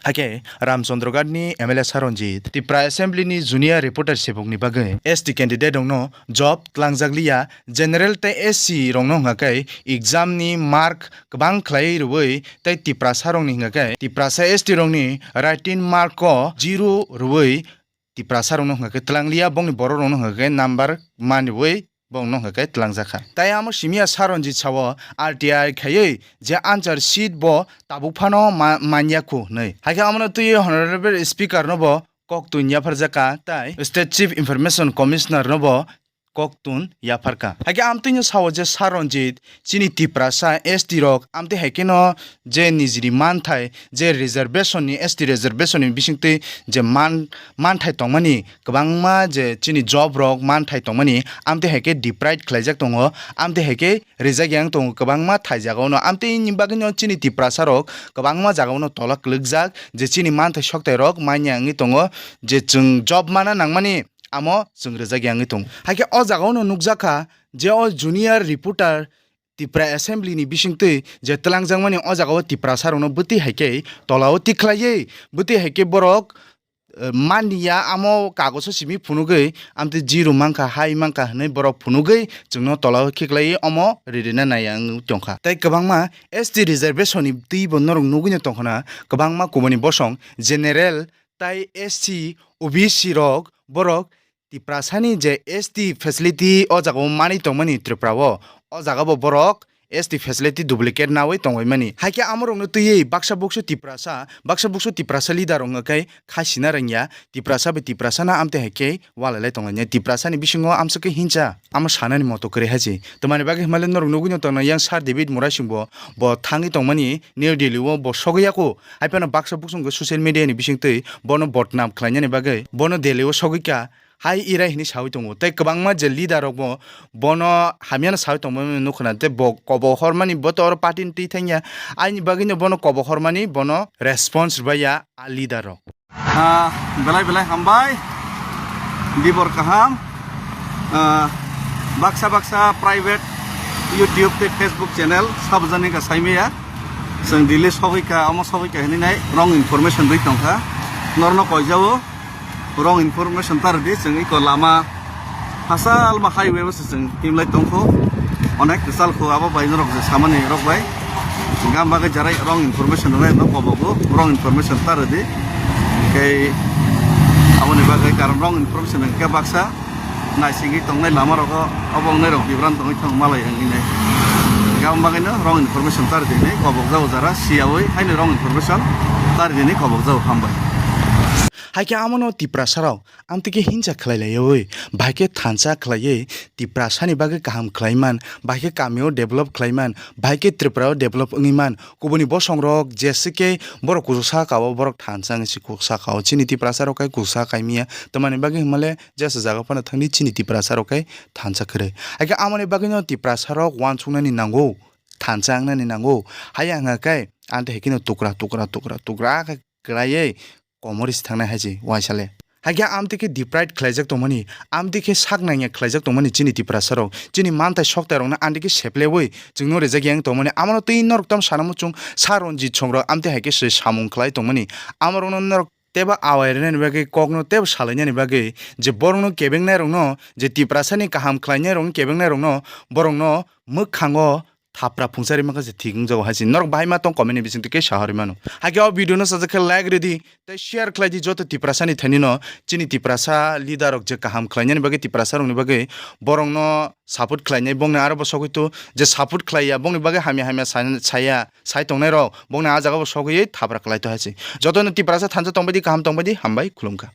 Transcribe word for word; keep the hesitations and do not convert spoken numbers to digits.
Hakhe Ramchandraghat ni M L A Saranjit Tipra Assembly ni junior reporter sebokni bagwi S T candidate rokno job tlangjak liya, general tei S C rokno hwnkha khe exam ni mark kwbang khlai rwui tei Tiprasa rokni hwnkha khe Tiprasa S T rokni writing mark o zero rwui Tiprasa rokno hwnkha khe tlang liya, bongni borok rokno hwnkha khe number man rwui bongno hwnkha khe tlangjak kha. Tai amo simiya Saranjit sao R T I khaiwi je answer sheet bo tabuk phano ma-, manya khu hwnwi. Hakhe amono twiwi Honorable Speaker no bo koktun yapharjak kha tai State Chief Information Commissioner no bo koktun yapharkha. Hakhe amtwino sao je Saranjit chini Tiprasa S T rok amtwi hai kheno je nijini manthai je reservation ni, S T reservation ni bisingtwi je man, manthai tongmani kwbangma je chini job rok manthai tongmani amtwi hai khe deprived khlaijak tongo, amtwi hai khe rijak yang tongo kwbangma thai jagao no. Amtwi ni bagwi no chini Tiprasa rok kwbangma jagao no tola kwlwkjak je chini manthai sokthai rok manya wngwi tongo je chwng job mana nangmani amo chwng rijak yangwi tongo. Hakhe o jagao no nukjak kha je o junior reporter Tipra Assembly ni bisingtwi je twlangjakmani o jagao Tiprasa rokno bwtwi hai khe tolao tikhlaiwi bwtwi hai khe borok, eh, manya amo kagoso simi phunugwi amtwi zero mankha hai mankha hwnwi borok phunugwi chwngno tolao khiklaiwi omo ririna nai ang tongkha. Tei kwbangma S T reservation ni twibo norok nugwino tongkhana kwbangma kubuni bosong general tai S C, O B C rok borok Tiprasani je S T facility o jaga o manwi tongmani Tripura o, o jaga bo borok S T facility duplicate nawi tongwi mani. Haikhe amorokno twiwi baksa buksu Tiprasa, baksa buksu Tiprasa leader rok wngkha khe kha sina rwngya, Tiprasa bai Tiprasa no amtwi hai khe walai lai tonglainai. Tiprasani bisingo amswk khe hinsa, amo sanani moto kwrwi hai se. Tamani bagwi hwnmale norok nugwi no tongna yang Sir David Murasing bo, bo thangwi tongmani New Delhi o bo sogwi ya kho. Hai phano baksa buksu wngkha social media ni bisingtwi bono bodnam khlainani bagwi bono Delhi o sogwi kha. Hai irai hwnwi sawi tongo. Tei kwbangma je leader rok bo bono hamya no sawi tongmani nukho na. Tei bo kobo hormani bo to oro party ni twi thangya. Aini bagwi no bono kobo hormani bono response rwbaiya a leader rok. Ah, belai belai hambai. Dibor kaham. Ah, baksa baksa private YouTube tei Facebook channel sabjani ka saimaya. Chwng Delhi sogwi ka, omo sogwi ka hinwi nai wrong information rwi tongkha. Norno koijao wrong information ta rwdi, chwng iko lama hasalma highway o se chwng himlai tongkho. Onek kwchal kho, abo bai norok je samani rok bai. Gam bagwi jarai wrong information rwnai no kobogo, wrong information ta rwdi. Tei aboni bagwi karon wrong information hwnkhe baksa naisingwi tongnai lama rogo obo wngnai rok bibran tongwi thang malai wngwi nai. Gam bagwi no wrong information ta rwdi hinwi kobok jago jara siyawi haino wrong information ta rwdi hinwi kobok jago hambai. Haikhe amono Tiprasa rok amtwi khe hinsa khlai laiwi, bahai khe thansa khlaiwi Tiprasani bagwi kaham khlai man, bahai khe kamio develop khlai man, bahai khe Tripura o develop wngwi man. Kubuni bosong rok jese khe borok kuchuk saka o, borok thansa wngwi se kuchuk saka o. Chini Tiprasa rok khe kuchuk saka mia. Tamani bagwi hwnmale jesa jaga phano thangdi chini Tiprasa rok khe thansa kwrwi. Haikhe amoni bagwi no Tiprasa rok uansuknani nango, thansa wngnani nango. Haya wngkha khe amtwi hai kheno tukra, tukra, tukra, tukra khe kwlaiwi komori se thangnai hai se uaisale. Haikhe amtwi khe deprived khlaijak tongmani, amtwi khe sak nangya khlaijak tongmani chini Tiprasa rok, chini manthai sokthai rokno amtwi khe seplewi chwngno rijak yang tongmani, amano twi norok tamo sana muchung Sir Ranjit Song rok amtwi hai khe se samung khlai tongmani, amorokno norok tebo awai rwnani bagwi kokno tebo salainani bagwi je borokno kebengnai rokno je Tiprasani kaham khlainai rokno kebengnai rokno borokno mwkhango thapra phungsa rima khe se thik wngjago hai se. Norok bahai ma tong comment ni bisingtwi khe saharwi mano. Haikhe o video no sajak khe like rwdi tei share khlai di joto Tiprasa ni thani no. Chini Tiprasa leader rok je kaham khlainani bagwi Tiprasa rokni bagwi borokno support khlainai bongni aro bo sogwi tu je support khlaiya bongni bagwi hamya hamya sa-, saya sai tongnai rok bongni ah jaga bo sogwi thapra khlai to hai se. Joto no Tiprasa thansa tongbai di kaham tongbai di hambai khulumkha.